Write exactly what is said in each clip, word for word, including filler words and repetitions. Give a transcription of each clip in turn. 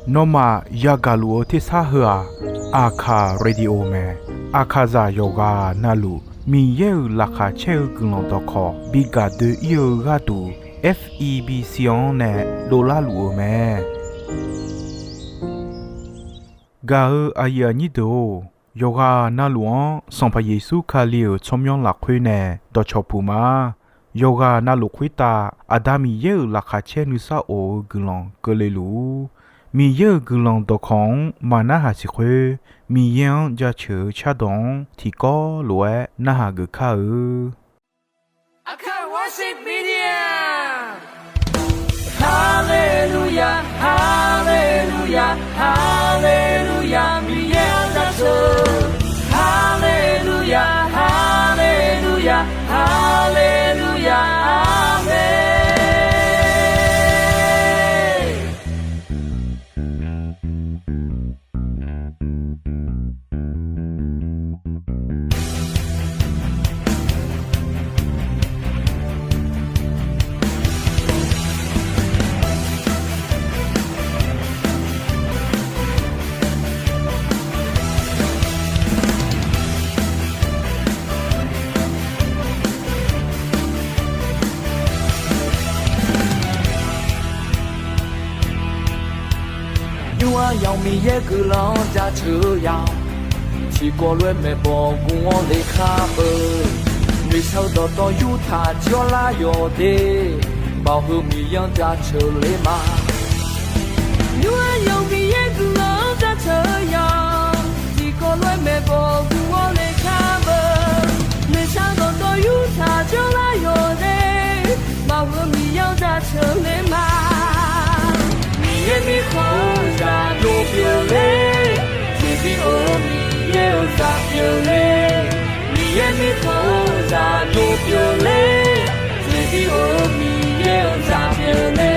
Nawmaf yagaq luf-eu tersar heu-aq, Aqkaq Radio mae. Aqkaqzaq yawqghaq navluf Miqyaer-euq laqkhaq caer-eu guiqlanq dawqkawq bi gaq doe-ir-eu gharduq, F E B C-anr nae dovlar luf-eu mae. Gaq-eu aqyuif aqnyir deuq-or, yawqghaq navluf-anr Sanqpaq Yeqsur Kali-euq tsawrmyanr lafkhoer nae dawqcawq puq ma. Yawqghaq navluf khoertav Aqda Miqyaer-euq laqkhaq caer nuisar of-eu guiqlanq keuvle luf-ur. Miqyaer-euq guiqlanq dawqkawq-anr maqnarhaq siq khoer, Miqyaer-anr jaceuq-eu cardawq-anr tiqkawv lof-aer narhaq geuf kar-eu. Aqkaq Worship Media. Haleluya, haleluya, haleluya, Miqyaer-anr jaceuq. Haleluya, haleluya, haleluya, aqmeq. Nymr-aer yamq Miqyaer guiqlanq-anr jaceuq-eu yamq, tiqkawv lof-aer maeqbawq guv-awr lekar beu. Noeqshaq-eu dawqtawv yurtaq jir-awr lar yawq de, baoq heu Miqyaer-anr jaceuq le ma. Nymr-aer yamq Miqyaer guiqlanq-anr jaceuq-eu yamq, tiqkawv lof-aer maeqbawq guv-awr lekar beu. Noeqshaq-eu dawqtawv yurtaq jir-awr lar yawq de, baoq heu Miqyaer-anr jaceuq le ma. Miqyaer mirkhanq-eu zaq dov pyeuf le, tiqbi of-eu Miqyaer-euq zaq pyeuf le. Miqyaer mirkhanq-eu zaq dov pyeuf le, tiqbi of-eu Miqyaer-euq zaq pyeuf le.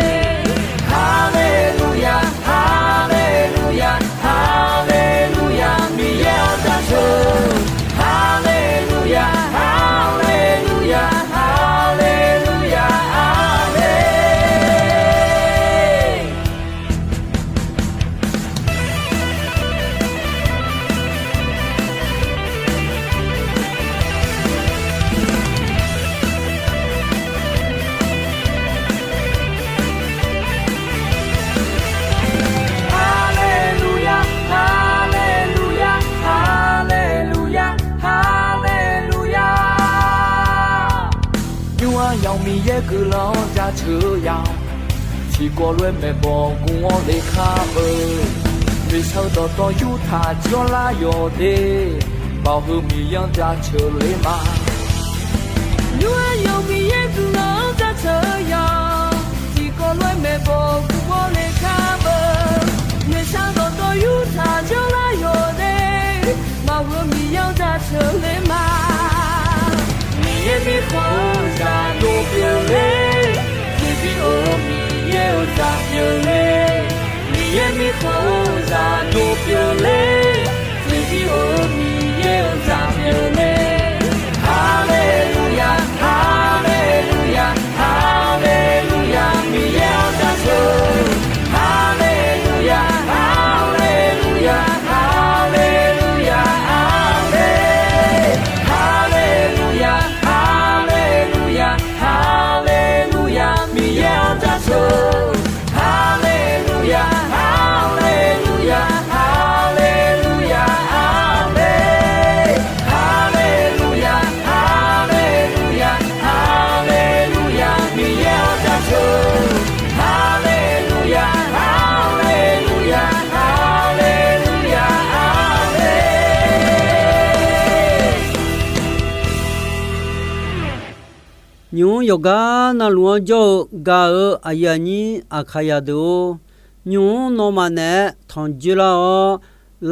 Haleluya, haleluya, haleluya, Miqyaer-anr jaceuq. Haleluya, haleluya, haleluya, aqmeq. Haleluya, haleluya, haleluya, haleluya. Nymr-aer yamq Miqyaer guiqlanq-anr jaceuq-eu yamq, tiqkawv lof-aer maeqbawq guv-awr lekar beu. Noeqshaq-eu dawqtawv yurtaq jir-awr lar yawq de, baoq heu Miqyaer-anr jaceuq le ma. Nymr-aer yamq Miqyaer guiqlanq-anr jaceuq-eu yamq, tiqkawv lof-aer maeqbawq guv-awr lekar beu. Noeqshaq-eu dawqtawv yurtaq jir-awr lar yawq de, baoq heu Miqyaer-anr jaceuq le ma. Miqyaer mirkhanq-eu zaq dov pyeuf le, tiqbi of-eu Miqyaer-euq zaq pyeuf le. Miqyaer mirkhanq-eu zaq dov pyeuf le, tiqbi of-eu Miqyaer-euq zaq pyeuf le. Haleluya, haleluya, haleluya, Miqyaer-anr jaceuq. Haleluya, haleluya, haleluya, aqmeq. Haleluya, haleluya, haleluya, Miqyaer-anr jaceuq. Haleluya, haleluya, haleluya, aqmeq. Haleluya, haleluya, haleluya, Miqyaer-anr jaceuq. Haleluya, haleluya, haleluya, aqmeq. Nymq-mr yawqgar navluf-anr jawr-eu gaq-euq aqyuif aqnyir Aqkaqzaq deuq-or, nymq-mr nawmaf naeq-aer tanqjoe lar-awr,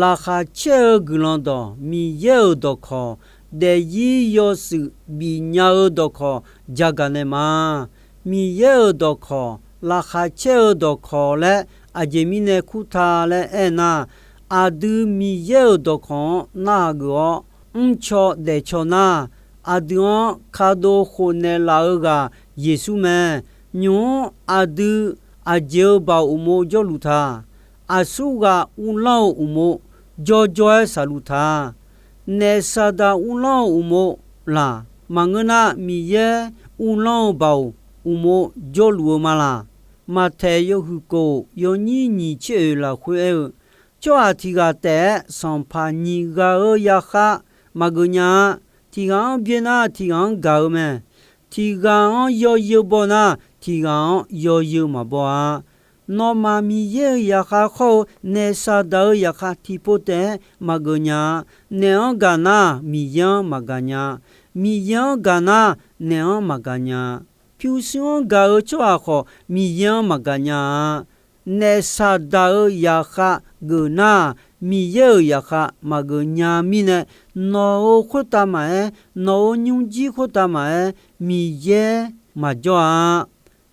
laqkhaq caer-eu guiqlanq dawq Miqyaer-euq dawqkawq, daefzir yawshuif bifnya-eu dawqkawq jagaq naeq ma. Miqyaer-euq dawqkawq, laqkhaq caer-eu dawqkawq laer aqjeq mirnae kurtaq laer aernar, aqdui Miqyaer-euq dawqkawq-anr narhaq geuf-awr mrcaw daefcaw nar, aqdui-anr kadov khofnaeq laf-eu ghaq Yeqsur mae. Nymq-mr aqdui aqjeq-euq baoq uqmov jawrluf ta. Aqsurghaq uvlanr-eu uqmov jawrjawr-aer saqluf ta. Naef Saqdaq uvlanr-eu uqmov laq, maqngeur nar, Miqyaer uvlanr-eu baoq uqmov jawrluf-eu ma laq. Maqtaeq yawhuiq kof yawnyir nyiq tser oeq lafkhoer aer-eu, tsawrhaq tiq ghaq taef-aer sanqpaq nyiq ghaq-euq yarkhaq maqgeuf nya-a. Tiq ghaq-anr byaer nar, tiq ghaq-anr gaq-eu mae. Tiq ghaq-anr yawzeu baw nar, tiq ghaq-anr yawzeu maqbaw-a. Nawmaf Miqyaer-euq yarkhaq khawr-eu naef Saqdaq-euq yarkhaq tiqpov taef-aer maqgeuf nya-a. Naef-anr gaq nar, Miqyaer-anr maqgaq nya-a. Miqyaer-anr gaq nar, naef-anr maqgaq nya-a. Pyurshuir-anr gaq-eu tsawrhaq khawf, Miqyaer-anr maqgaq nya-a. Naef Saqdaq-euq yarkhaq geuf nar, Miqyaer-euq yarkhaq maqgeuf nya mirnae, nawq-euq khoertav maqaer, nawq-euq nymrjir khoertav maqaer, Miqyaer maqjawr-a.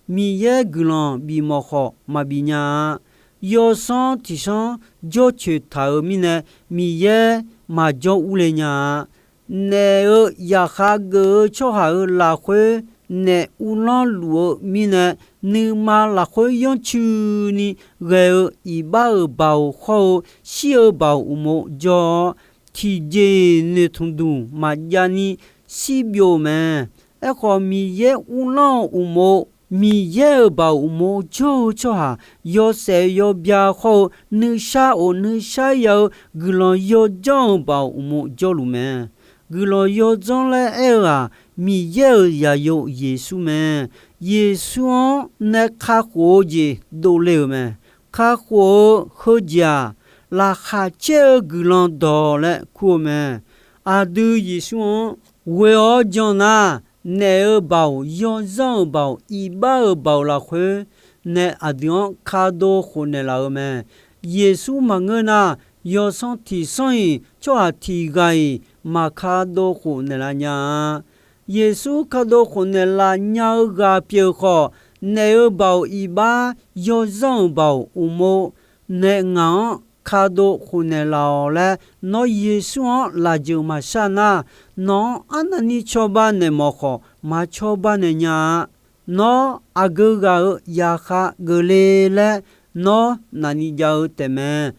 Miqyaer guiqlanq bifmawf khawf maqbif nya-a. Yawsanr tiqsanr jawrcoeq taq-euq mirnae, Miqyaer maqjawr urle nya-a. Naef-euq yarkhaq geuf-eu tsawrhaq-euq lafkhoer naef uvlanr luf-eu mirnae, nuima lafkhoer yanrcuini ghae-eu iqbax-euq baoq khawr-eu shir-eu baoq uqmov jawr-awr, tiqjeq-iq noeqtmq duq maqjav ni shirbyov-eu mae. Aerkhawf, Miqyaer uvlanr-eu uqmov, Miqyaer-euq baoq uqmov jawr-eu tsawrhaq, yawshaef yawbya khawr-eu nuishar of nuishar ya-eu guiqlanq yawdzanr-eu baoq uqmov jawrluf mae. Guiqlanq yawdzanr laer aer-eu-aq, Miqyaer-euq zaqyo Yeqsur mae. Yeqsur-anr nae kakhof-eu jeq dovle-euq mae. Kakhof-eu heujeq-aq, laqkhaq caer-eu guiqlanq dawq laer kur-eu mae. Aqdui Yeqsur-anr ghoe-awr jan nar, naef-euq baoq, yawzanr-euq baoq, iqbax-euq baoq lafkhoer nae aqdui-anr kadov khofnaeq laf-euq mae. Yeqsur maqngeur nar, yawsanr tiqsanr-iq tsawrhaq tiq ghaq-iq maqkadov khofnaeq laf nya-a. Yeqsur kadov khofnaeq laf nya-eu ghaq pyeuf khawf, naef-euq baoq iqbax, yawzanr-euq baoq uqmov nae ngaq-anr kadov khofnaeq laf-awq laer, nawr Yeqsur-anr lafjeuq maqshar nar, nawq-anr arnavni cawba naeq mawf khawf, maq cawba naeq nya-a. Nawr aqgeu ghaq-euq yarkhaq geufle laer nawr nafni jav-eu taefmae.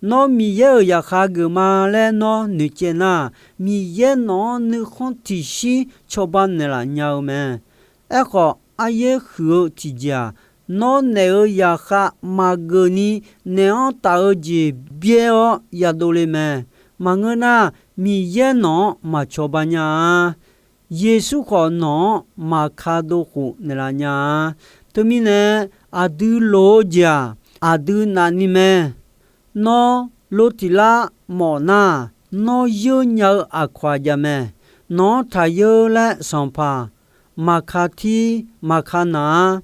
Nawr Miqyaer-euq yarkhaq geufma laer nawr noeqcaev nar, Miqyaer nawq-anr nuikhanr tiqshir cawba naeqlaf nya-eu mae. Aerkhawf, aryaer huiq-eu tiqjeq-aq, nawr naef-euq yarkhaq maqgeuf ni naef-anr taf-eu jeq byaer-awr yadov le mae. Maqngeur nar, Miqyaer nawq-anr maqcawba nya-a. Yeqsur khawf nawq-anr maqkadov khofnaeq laf nya-a. Teumirnae, aqdui loq-eu jeq-aq, aqdui nafni mae. Nawr lo tiq lar mawf nar, nawr yeur nya-eu aqkawq-aq jav mae. Nawq-anr taq yeur laer Sanqpaq maqka tir maqka naq-ar.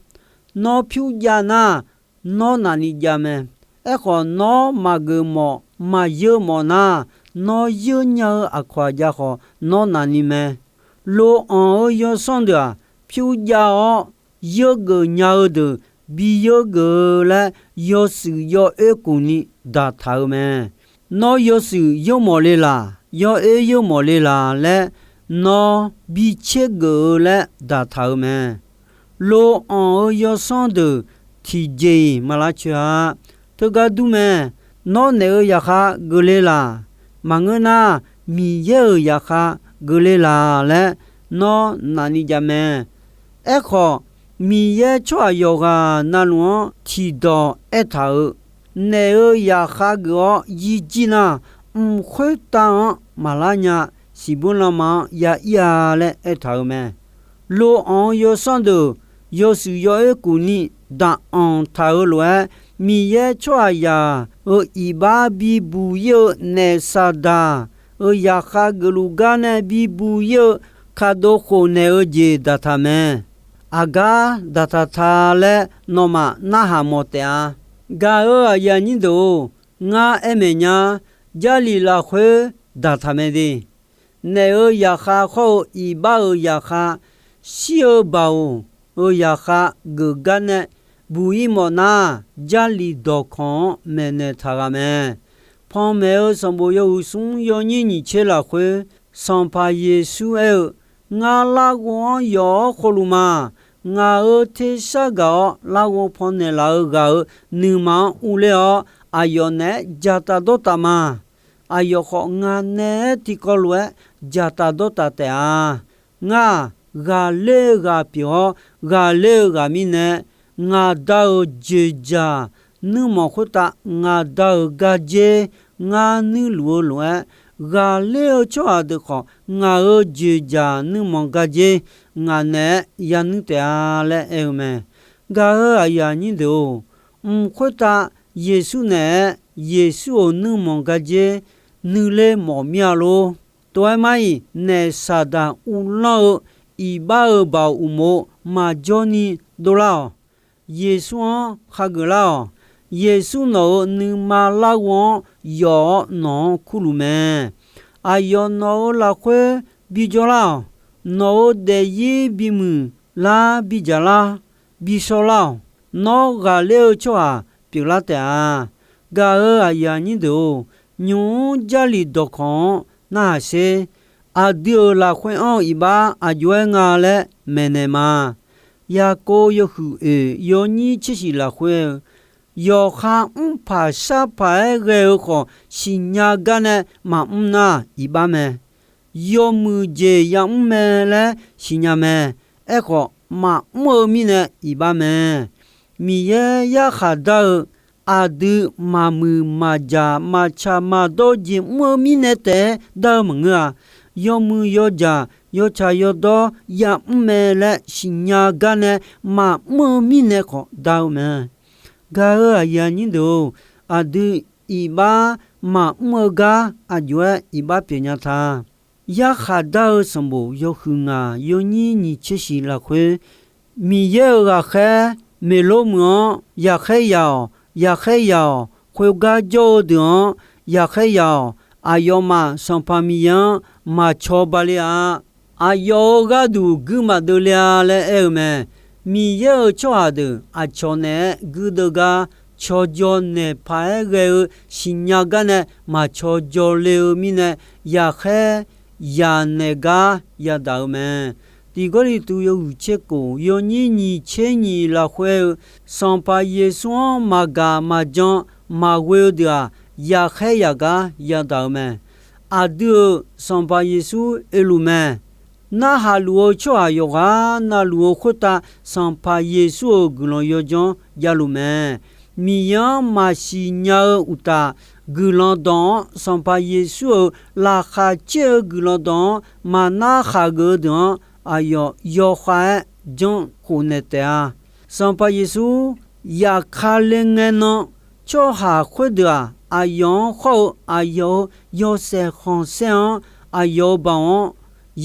Nawr pyur jav nar, nawr nafni jav mae. Aerkhawf, nawr maqgeuf mawf maqyeur mawf nar, nawr yeur nya-eu aqkawq-aq jav khawf, nawr nafni mae. Lo anq-eu yawsanr deuq-aq, pyur jav-awr, yeur geuf nya-eu deuq bi yeur geuf-eu laer, yawshuif yawoer kuf ni daqtaq-eu mae. Nawr yawshuif yeur mawf le laq, yawoer yeur mawf le laq laer, nawr bi tser geuf-eu laer daqtaq-eu mae. Lo anq-eu yawsanr deuq tiqjeq-iq maq lavcoeq-a. Teugar dur mae. Nawr naeq-euq yaqkhaq geuf le laq, maqngeur nar, Miqyaer-euq yaqkhaq geuf le laq laer nawr nafni jav mae. Aerkhawf, Miqyaer tsawrhaq yawqghaq navluf-anr tiqdawq aertaq-euq, naeq-euq yaqkhaq geuf-awr yirjir nar, mq khoertav-anr maqlar nya, siqbur lanma-anr ya ir-a laer aertaq-euq mae. Lo anq-eu yawsanr deuq yawshuif yawoer kuf ni daq anq taq-eu lof-aer, Miqyaer tsawrhaqzaq-euq iqbax bibuq ir-eu naef Saqdaq-euq yaqkhaq geufluf gar nae bibuq ir-eu kadov khofnaeq-eu jeq daqtaq mae. Aqgar daqtaq ta laer nawmaf narhaq mawf taef-a. Gaq-euq aqyuif aqnyir deuq-or, ngar aer maeq nya. Jarlif lafkhoer daqtaq mae de. Naef-euq yaqkhaq khawr-eu iqbax-euq yaqkhaq, shir-eu baoq-euq yaqkhaq geuf gar nae buq ir mawf nar, Jarlif dawqkawq-anr maeqnaeq taq ghaq mae. Panmaeq-eu sanqbof yawhuiq smr yawnyir nyiq tser lafkhoer, Sanqpaq Yeqsur aer-eu, Ngar larghov-anr yawf-awr khofluf ma. Ngaq-euq tersar gaq-awr larghov pannaeq laf-eu ghaq-euq nuima-anr urler-awr, aqyawf naeq-aer dzaqtaf dawrtaf ma. Aqyawf khawf, ngaq naeq-aer tiqkawv lof-aer dzaqtaf dawrtaf taef-a. Ngar-aq, ghaqler-eu ghaq pyeuf-awr, ghaqler-eu ghaq mirnae, ngaq Da-euq dzoeqdzaq nuirmanq khoertav ngaq Da-euq gardzer ngar nuirluf-eu lof-aer, ghaqler-eu tsawrhaq deuq khawf, ngaq-euq dzoeqdzaq nuirmanq gardzer ngaq naeq-aer yanuir taef-a laer aer-eu mae. Gaq-euq aqyuif aqnyir deuq-or, mq khoertav Yeqsur naeq-aer Yeqsur-euq nuirmanq gardzer nuiler mawf mir-a lor. Tov-aer mar-iq, naef Saqdaq uvlanr-eu iqbax-euq baoq uqmov maqjawr ni dovlar-awq. Yeqsur-anr khageuf lar-awq. Yeqsur nawq-euq nuima larghov-anr yawf-awr nawq-anr kurluf mae. Aqyawf nawq-euq lafkhoer bijawr lar-awq. Nawq-euq daefzir bimuiq lar bidzaq lar, bishawr lar-awq. Nawr ghaqler-eu tsawrhaq pyeuflar taef-a. Gaq-euq aqyuif aqnyir deuq-or, nymq-mr Jarlif dawqkawq-anr narhaq sher. Aqdui-euq lafkhoer anr-eu iqbax aqjox-aer nga laer maeqnaeq ma. Yaqkov yawhuiq oeq yawnyir tser shiq lafkhoer-eu, yawqha mrpaq sharpaq-aer ghae-eu khawf, siqnya gar nae maqmr nar iqbax mae. Yawmuiq jeq yamr mae laer siqnya mae. Aerkhawf, maqmr-eu mirnae iqbax mae. Miqyaer yarkhaq dar-eu aqdui maqmuiq maqjaq maqtsaq maqdawr jeq mr-eu mirnae taef-aer dar-eu maqngeur-a. Yawmuiq yawjaq yawtsaq yawdawr yamr mae laer siqnya gar nae maqmr-eu mirnae khawf dar-eu mae. Gaq-euq aqyuif aqnyir deuq-or, aqdui iqbax maqmr-eu gar aqjox-aer iqbax pyeufnya ta. Yarkhaq dar-eu sanqbof yawhuiq ngaq yawnyir nyiq tser shiq lafkhoer, Miqyaer-euq ghaqkhaer meqlor muiq-anr yaqkhaer yaq-awq, yaqkhaer yaq-awq, khoergar jawr-eu deuq-anr yaqkhaer yaq-awq. Aqyawfmaf Sanqpaq Miqyaer-anr maqcawba le-a. Aqyawf-euq gharduq guirmaf deuvle-a laer aer-eu mae. Miqyaer-euq tsawrhaq deuq aqcawq naeq-aer guirdeuv gar cawqjawq naeqpaq-aer ghae-eu siqnya gar nae maqcawqjawq le-eu mirnae, yaqkhaer yaq naeq gar yadaq-eu mae. Tiq Gawrliqtu yawhuiq tser kof yawnyir nyiq tser nyiq lafkhoer-eu, Sanqpaq Yeqsur-anr maqgaq maqjan maqghoe-eu deuq-aq, yaqkhaer yaq gar yadaq-eu mae. Aqdui-euq Sanqpaq Yeqsur oeluf mae. Narhaq luf-eu tsawrhaq yawqghaq navluf-eu khoertav Sanqpaq Yeqsur-euq guiqlanq yawdzanr javluf mae. Miqyaer-anr maqsiq nya-eu uqtaf, guiqlanq dawq-anr Sanqpaq Yeqsur-euq laqkhaq caer-eu guiqlanq dawq-anr maqnar khaqgeuf-eu deuq-anr, aqyawf yawkhav-aer janrkhof naeq taef-a. Sanqpaq Yeqsur yaqkale ngae nan, tsawrhaq khoerdeuq-aq, aqyawf-anr khawr-eu aqyawf-euq yawshaef khanqsaer-anr aqyawf-euq baoq-anr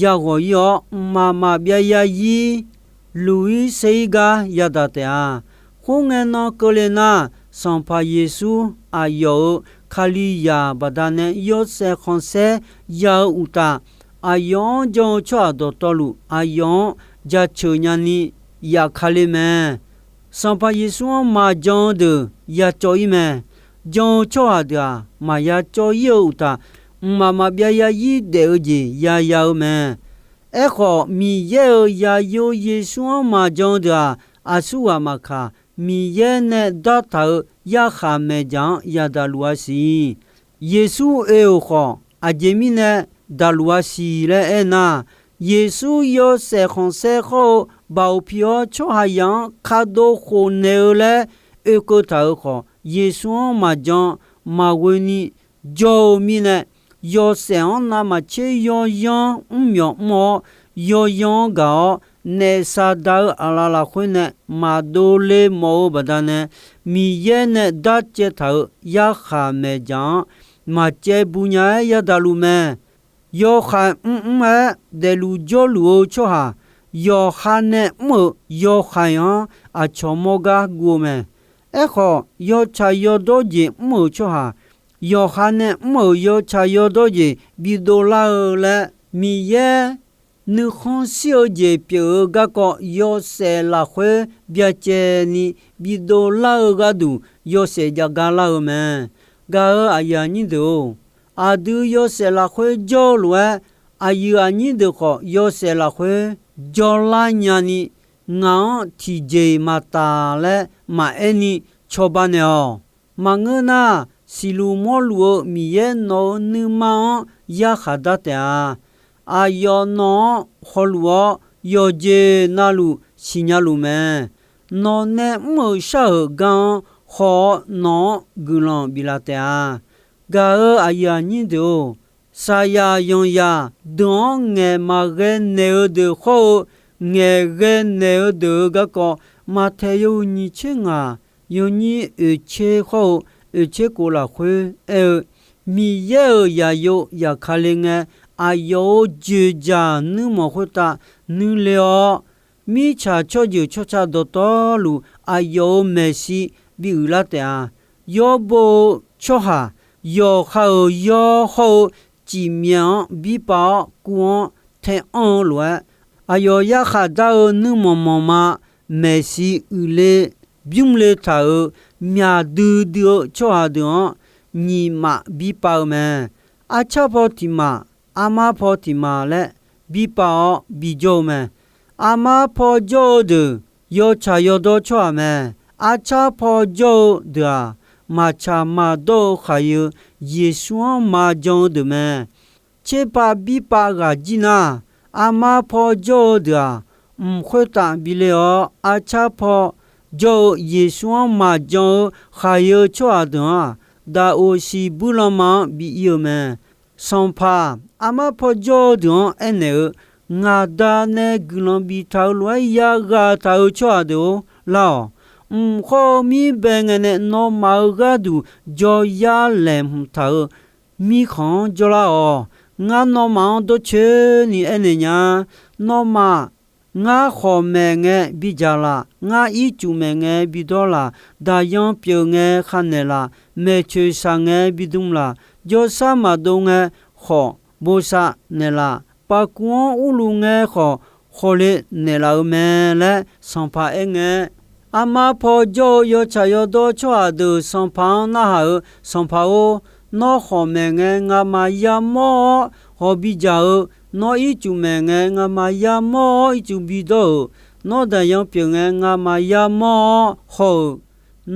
yaghawq ir-awr, mqmaq maqbyav yarzir luq-ir saer-ir gar yadaq taef-a. Khoerngae nan keuvle nar, Sanqpaq Yeqsur aqyawf-euq Kalizaq baqdanae yawshaef khanqsaer ya-eu uqtaf, aqyawf-anr jan-eu tsawrhaq dawqtawvluf aqyawf-anr jaceuq nyani yafkale mae. Sanqpaq Yeqsur-anr maqjan-eu deuq yacawv ir mae. Jan-eu tsawrhaq deuq-aq, maqya cawv ir-eu uqtaf, mqmaq maqbyav yarzir daef-eu jeq yaya-eu mae. Aerkhawf, Miqyaer-euq zaqyo Yeqsur-anr maqjan-eu deuq-aq, aqsurghaq maqkaq, Miqyaer nae dartaq-euq yarkhaq maeqdzaq-anr yadaq luf-a siq. Yeqsur oe-euq khawf, aqjeq mirnae daqluf-a siq laer aernar, Yeqsur yawshaef khanqsaer khawr-eu baoq pi-awr tsawrhaqzaq-anr kadov khof naeq-eu laer oekeuv taq-euq khawf, Yeqsur-anr maqjan maqghoe ni jawr-eu mirnae, yawshaef-anr navmaqtser yawzanr mrmyawf mr-awr, yawzanr-anr gaq-awr, naef Saqdaq-euq aqlaf lafkhoer nae maqdov le mawf-eu baqdanae, Miqyaer nae darcaev taq-euq yarkhaq maeqdzaq-anr maqcaev bu nya-aer yadaq luf mae. Yawkhaeq mrmr-aer daefluf jawrluf-eu tsawrhaq, yawqha nae mr-euq yawkhaeq-anr aqcawq mawr gar guv-eu mae. Aerkhawf, yawtsaq yawdawr jeq mr-euq tsawrhaq, yawqha nae mr-euq yawtsaq yawdawr jeq bidov lar-eu laer, Miqyaer nuikhanr shir-eu jeq pyeuf-eu garkawv yawshaef lafkhoer byacaevni bidov lar-eu gharduq yawshaef jav gar lar-eu mae. Gaq-euq aqyuif aqnyir deuq-or, aqdui yawshaef lafkhoer jawr-eu lof-aer, aqyuif aqnyir deuq khawf yawshaef lafkhoer jawrlar nyani ngaq-anr tiqjeq-iq maqtaf laer maqaer ni cawba naeq-awq. Maqngeur nar, siqluf mawrluf-eu Miqyaer nawq-euq nuima-anr yarkhaq dar taef-a. Aqyawf nawq-anr hawluf-awr, yawqjeq navluf siqnya luf mae. Nawq nae mr-euq shar-euq gar-anr haw-awr, nawq-anr guiqlanq biflaf taef-a. Gaq-euq aqyuif aqnyir deuq-or, saqyaq yanqyaq deuq-anr ngaeq maqghae naeq-eu deuq hawr-eu, ngaeq ghae naeq-eu deuq-euq garkawv, Maqtaeq yawhuiq nyiq tser ngaq, yawnyir oeq tser hawr-eu oeq tser kof lafkhoer aer-eu, Miqyaer-euq yaqyo yaqkale ngae, aqyawf-euq joeqjaq nuirmanq khoertav nuile-awr, mirtsaq tsawrjeuq tsawrca dawqtawvluf aqyawf-euq maeqshi bi uiqlar taef-a. Yawrbo-eu tsawrhaq yawqha-euq yawr hawr-eu cifmyaeq-anr birpav-awr kuv-anr tae anr-eu lof-aer, aqyawf yarkhaq dar-eu nuirmanq manqma maeqshi uiqle bymrle taq-euq myaq duidui-eu tsawrhaq deuq-anr nyiq maf birpav-eu mae. Arcar paw tiq maf, armar paw tiq maf laer birpav-awr bijawr-eu mae. Armar paw jawr-eu deuq yawtsaq yawdawr tsawrhaq mae. Arcar paw jawr-eu deuq-aq, maqtsaq maqdawr-eu khaqyae-eu Yeqsur-anr maqjan-eu deuq mae. Tserpav birpav ghaq jir nar, armar paw jawr-eu deuq-aq, mq khoertav bile-awr, arcar paw jawr-eu Yeqsur-anr maqjan-eu khaqyae-eu tsawrhaq deuq-anr-aq, daqoq siqbuir lanma-anr bi ir-eu mae. Sanqpaq, armar paw jawr-eu deuq-anr aernaeq-eu, Ngaq Da nae guiqlanq biftaq-euq lof-aer yaghaq taq-euq tsawrhaq deuq-or, lar-awq. Mq khawr-eu mirbae ngae nae nawmaf-euq gharduq jawryar laeqhmq taq-euq mirkhanq-anr jawrlar-awq. Ngar nawmaf-anr dawrcoeni aernaeq nya. Nawmaf, ngar khawqmaeq ngae bidzaq laf, ngar ircuf maeq ngae bidawr laf, daqyan pyeuf ngae khanaeq laf, maeqcoeq shaq ngae bidm laf, jawrsar maqdov ngae khawf bosav naeqlaf, pavkuv-anr urluf ngae khawf khawle naeqlaf-eu mae laer Sanqpaq aerngae, armar paw jawr-eu yawtsaq yawdawr tsawrhaq deuq Sanqpaq-anr narhaq-euq, Sanqpaq-or, nawr khawqmaeq ngae ngamaf yamawr-awr hawq bidzaq-eu, nawr ircuf maeq ngae ngamaf yamawr-awr ircuf bidawr-euq, nawr daqyan pyeuf ngae ngamaf yamawr-awr haw-euq,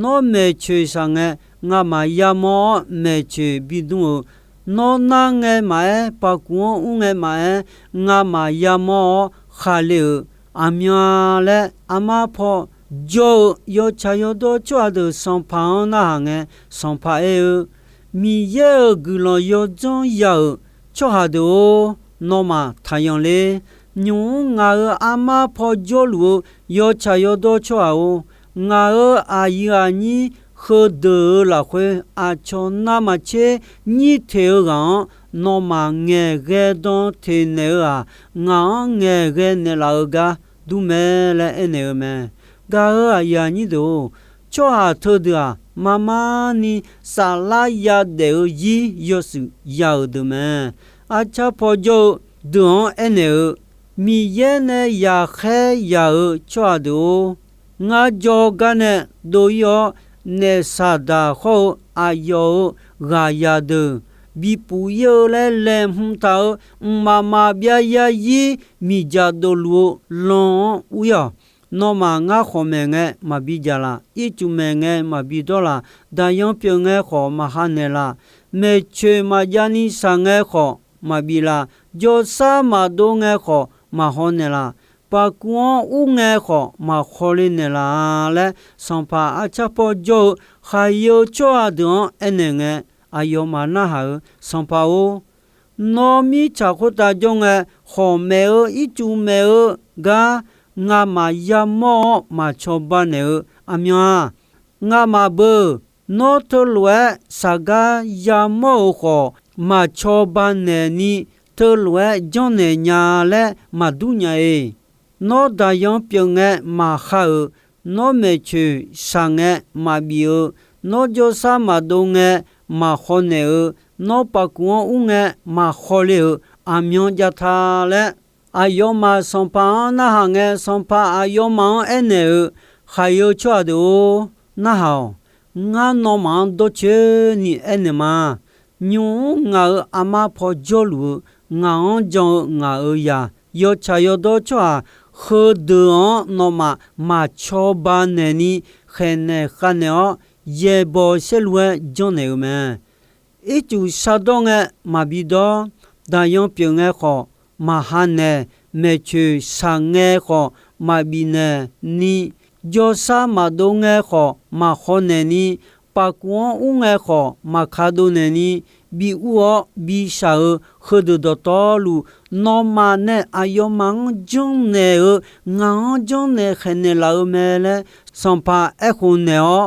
nawr maeqcoeq shaq ngae ngamaf yamawr-awr maeqcoeq bidm-euq, nawr nar ngae maqaer, pavkuv-anr ur ngae maqaer, ngamaf yamawr-awr khaqle-euq aqmyan-a laer, armar paw jawr-eu yawtsaq yawdawr tsawrhaq deuq Sanqpaq-anr narhaq ngae, Sanqpaq aer-eu, Miqyaer-euq guiqlanq yawdzanr ya-euq tsawrhaq deuq-or, nawmaf taqyanq ler. Nymq-mr ngaq-euq armar paw jawrluf-eu yawtsaq yawdawr tsawrhaq-or, ngaq-euq aqyuif aqnyir heudeuq-euq lafkhoer aqcawq navmaqtser nyir teq-eu ghaq-anr nawmaf ngaeqghae dan teq naeq-eu-aq, ngaq-anr ngaeqghae naeqlaf-eu gar dur mae laer aernaeq-eu mae. Gaq-euq aqyuif aqnyir deuq-or, tsawrhaq teudeuq-aq, marmarni saflar yadaef-eu zir yawshuif ya-euq deuq mae. Arcar paw jawr-eu deuq-anr aernaeq-eu, Miqyaer nae yaqkhaer yaq-euq tsawrhaq deuq-or, ngar jawrgar nae dov-ir-awr, naef Saqdaq hawr-eu aqyawf-euq ghaqzaq deuq bipuf-ir-eu laer laeqhmq taq-euq mqmaq maqbyav zarzir miqdzaq dofluf-eu lan-anr ur-ir-awq. Nawmaf, ngar khawqmaeq ngae maqbi dzaq laf, ircuf maeq ngae maqbi dawr laf, daqyan pyeuf ngae khawf maqha naeqlaf, maeqcoeq maqjavni shaq ngae khawf maqbif laf, jawrsar maqdov ngae khawf maqhaw naeqlaf, pavkuv-anr ur ngae khawf maqhaw le naeqlaf laer, sanqpaq arcar paw jawr-eu khaqyae-eu tsawrhaq deuq-anr aernaeq ngae, aqyawfmaf narhaq-euq, Sanqpaq-or, nawr mirtsaq khoertav jawr ngae, khawqmaeq-eu ircuf maeq-eu gar ngamaf yamawr-awr maqcawba naeq-eu aqmyan-a. Ngamaf beu, nawr teulof-aer saqgar yamawr-euq khawf, maqcawba naeqni teulof-aer janrnaeq nya laer maqdur nya-eq. Nawr daqyan pyeuf ngae maqha-euq, nawr maeqcoeq shaq ngae maqbif-eu, nawr jawrsar maqdov ngae maqhaw naeq-eu, nawr pavkuv-anr ur ngae maqhaw le-euq aqmyan jav ta laer, aqyawfmaf sanqpaq-anr narhaq ngae, sanqpaq aqyawfmaf-anr aernaeq-euq, khaqyae-eu tsawrhaq deuq-or, narhaq-awq. Ngar nawmaf-anr dawrcoeni aernaeq ma. Nymq-mr ngaq-euq armar paw jawrluf-eu, ngaq-anr jan-eu ngaq-euq zaq, yawtsaq yawdawr tsawrhaq heudeuq-anr nawmaf maq cawba naeqni khaeqnaeq khavnaeq-awr, yaeqbawq saerlu-aer janrnaeq-eu mae. Ircuf shardawr ngae maqbi dawr, daqyan pyeuf ngae khawf maqha naeq, maeqtsoeq shaq ngae khawf maqbif naeq ni, jawrsar maqdov ngae khawf maqkhaw naeq ni, pafkuv-anr ur ngae khawf maqka dov naeq ni, bi ur-awr bi shaq-eu heudeuq dawqtawvluf, nawmaf nae aqyawfmaf-anr janrnaeq-eu, ngaq-anr janrnaeq khaeqnaeq laf-eu mae laer, Sanqpaq aerkhof naeq-awr,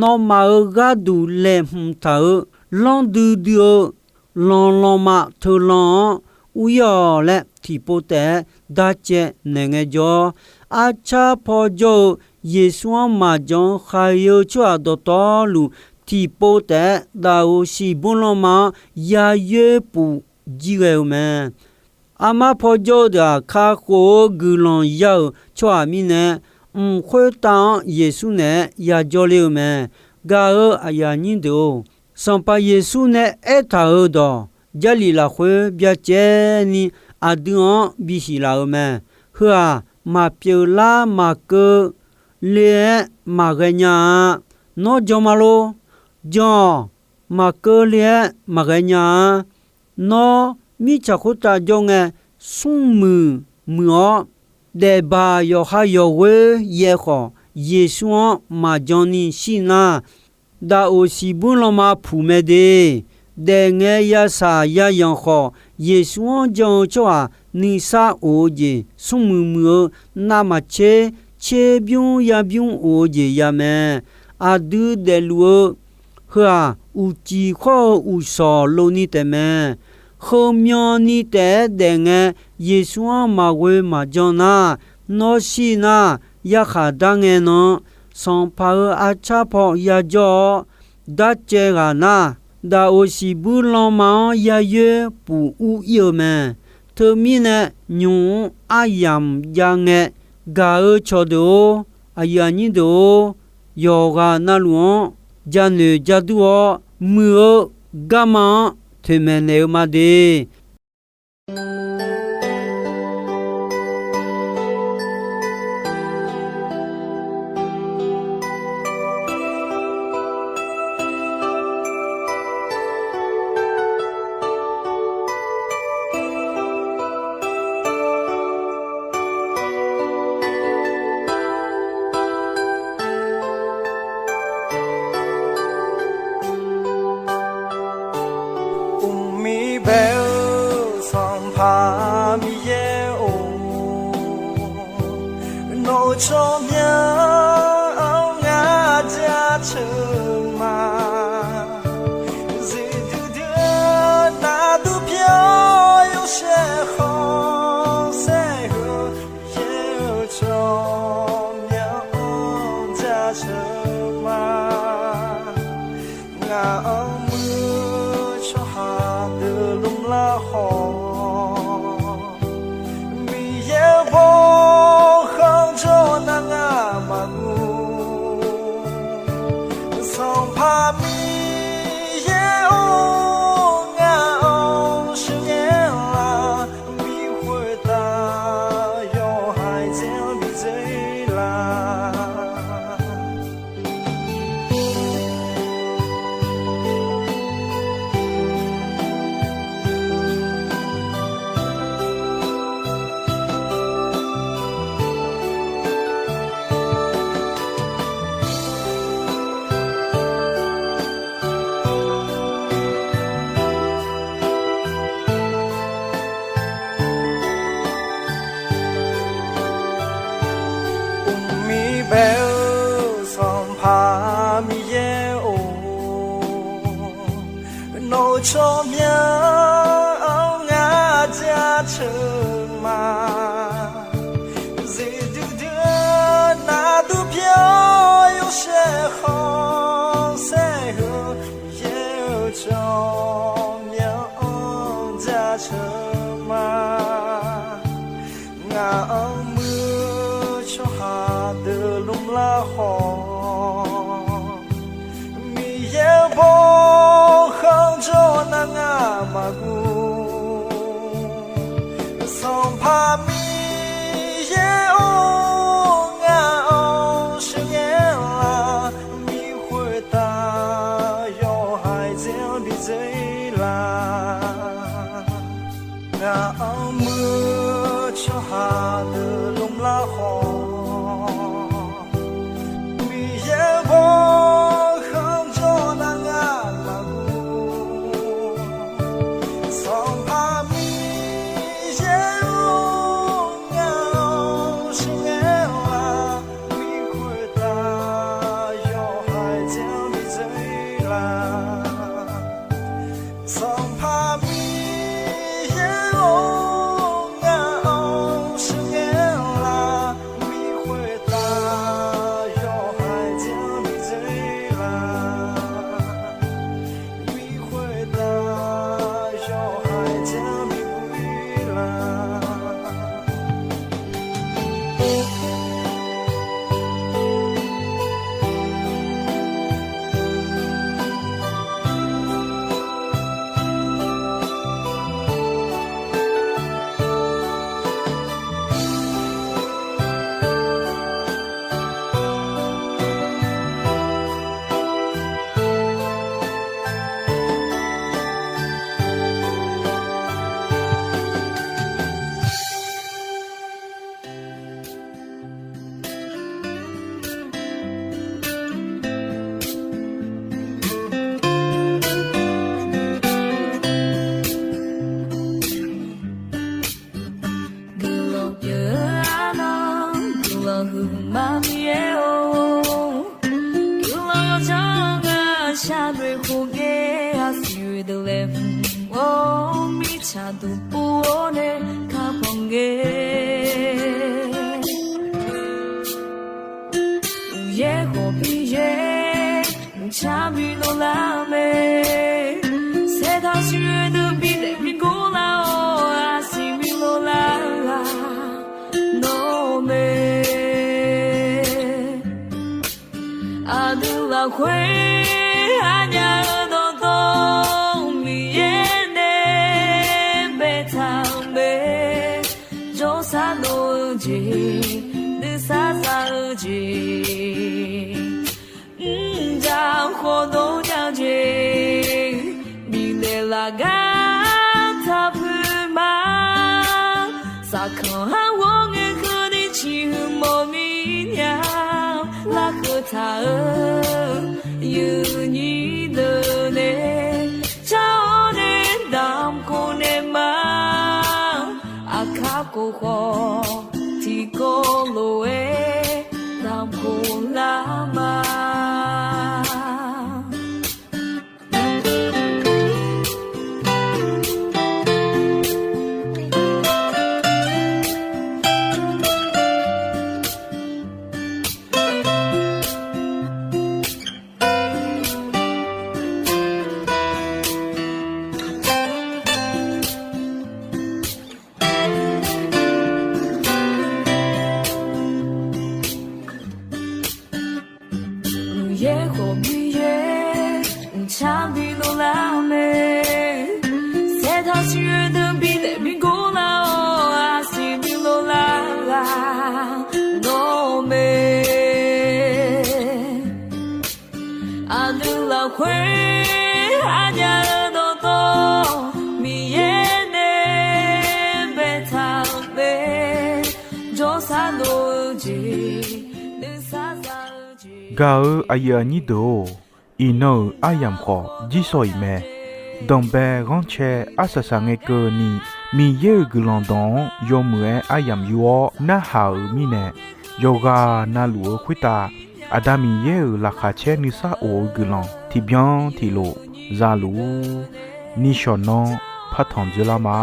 nawmaf-euq gharduq laeqhmq taq-eu, lanr duidui-eu, lanqlanqma teulan-anr ur-ir-awq laer, tiqpov taef-aer darcaev naeq ngaejawr, arcar paw jawr-eu Yeqsur-anr maqjan khav-eu tsawrhaq dawqtawvluf, tiqpov taef-aer daf-euq siqbur lanma-anr yayoer puf jir ghae-eu mae. Armar paw jawr-eu deuq-aq, kakhof-eu guiqlanq ya-euq tsawrhaq mirnae, mq khoertav-anr Yeqsur naeq-aer yajawr ler-eu mae. Gaq-euq aqyuif aqnyir deuq-or, Sanqpaq Yeqsur nae aertaq-euq dawq, Jarlif lafkhoer byacaevni aqdui-anr bisiq laf-euq mae. Heu-aq, maqpyeuf lar maqkeuv le-aer maqghae nya-a. Nawr jan ma lor. Jan-awq. Maqkeuv le-aer maqghae nya-a. Nawr mirtsaq khoertav jawr ngae, smrmuiq muiq-awr, daefbaq yawqha yawqghoer yaev khawf, Yeqsur-anr maqjan ni shir nar, daf-euq siqbur lanma puq mae de. Daefngae yashaq yayanq khawf, Yeqsur-anr jan-eu tsawrhaq nuisar of-eu jeq, smrmuiq muiq-eu navmaqtser tserbymr yarbymr of-eu jeq ya mae. Aqdui daefluf-eu heu-aq, uqcif khawr-eu uqshawq lov ni taef mae. Heumyan ni taef-aer daef ngae, Yeqsur-anr maqghoe maqjan nar, nawr shir nar, yarkhaq dar ngae nan, Sanqpaq-euq arcar paw yajawr-awr, darcaev ghaq nar, daf-euq siqbur lanma-anr yayoer puf ur-ir-eu mae. Teumirnae, nymq-mr aryamq jav ngae, gaq-eu cawqdeuq-or, aqyuif aqnyir deuq-or, yawqghaq navluf-anr janoeq jardur-awr, muiq-eu garma-anr toeqmaeq naeq-eu ma de. Uqmir bae-eu Sanqpaq Miqyaer-or, nawq-euq tsawrmyanr-anr ngar jaceuq ma. Zifdui dui-eu nardur pyar-awr yawshaef khanqsaer-eu, Miqyaer-euq tsawrmyanr-anr jaceuq ma. Ngaq-anr muiq-eu tsawrhaq deuq lmlar khawf, Miqyaer-euq bawrkhanq jawr nar ngar maqmuiq. Sanqpaq Miqyaer-or, ngaq-anr sheuqghae lar, bi khoertav yawhaiq dzae-anr bi dzae lar. Uqmir bae-eu Sanqpaq Miqyaer-or, nawq-euq tsawrmyanr-anr ngar jaceuq ma. Zifdui dui-eu nardur pyar-awr yawshaef khanqsaer-eu, Miqyaer-euq tsawrmyanr-anr jaceuq ma. Ngaq-anr muiq-eu tsawrhaq deuq lmlar khawf, Miqyaer-euq bawrkhanq jawr nar ngar Sharnoeq khof ngae, aqsiq oe deuq laeqhmq-awr, mirtsaq duq pov-awr nae kakhanq ngae, Miqyaer khawf Miqyaer, mqcar bi lov lar mae. Saertaq siq oe deuq bidaef bi gor lar-awr, aqsiq bi lov lar-aq, nawr mae. Aqdui lafkhoer aqnyaf-euq dawqtawv Miqyaer nae baetaq-euq mae. Jawrsar dov-eu jeq, nuisar za-eu jeq, mrjaq khawf dov jav-eu jeq, bifnaeq laf gar taq poeq ma. Saqkanq har ghawr ngae keuvni ciqhuiq mawf mir nya, larkeuv taq-eu yuifnyir deuq nae car-awr nae damq khof naeq ma. Aqkar khof khawf tiqkawv lof-aer damq khof lar ma. Miqyaer khawf Miqyaer, mqcar bi lov lar mae. Saertaq siq oe deuq bidaef bi gor lar-awr, aqsiq bi lov lar-aq, nawr mae. Aqdui lafkhoer aqnyaf-euq dawqtawv Miqyaer nae baetaq-euq mae. Jawrsar dov-eu jeq, nuisar za-eu jeq. Gaq-eu aqyuif aqnyir deuq-or, iqnan-euq aryamq khawf jirsawq iq mae. Danqbae ghanrcae arsaq saq ngae keuvni, Miqyaer-euq guiqlanq dawq-anr yawmuiq-aer aryamq yur-awr narhaq-euq mirnae, yawqghaq navluf-eu khoertav Aqda Miqyaer-euq laqkhaq caer nuisar of-eu guiqlanq tiqbyan tiqlof zaluf-ur. Nishawq nanr partanq dzoerlar ma.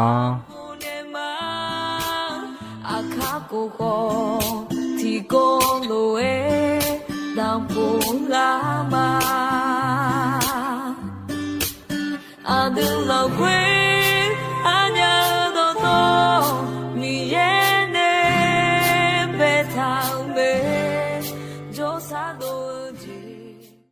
Aqkar khof khawf tiqkawv lof-aer damq khof lar ma. Aqdui lafkhoer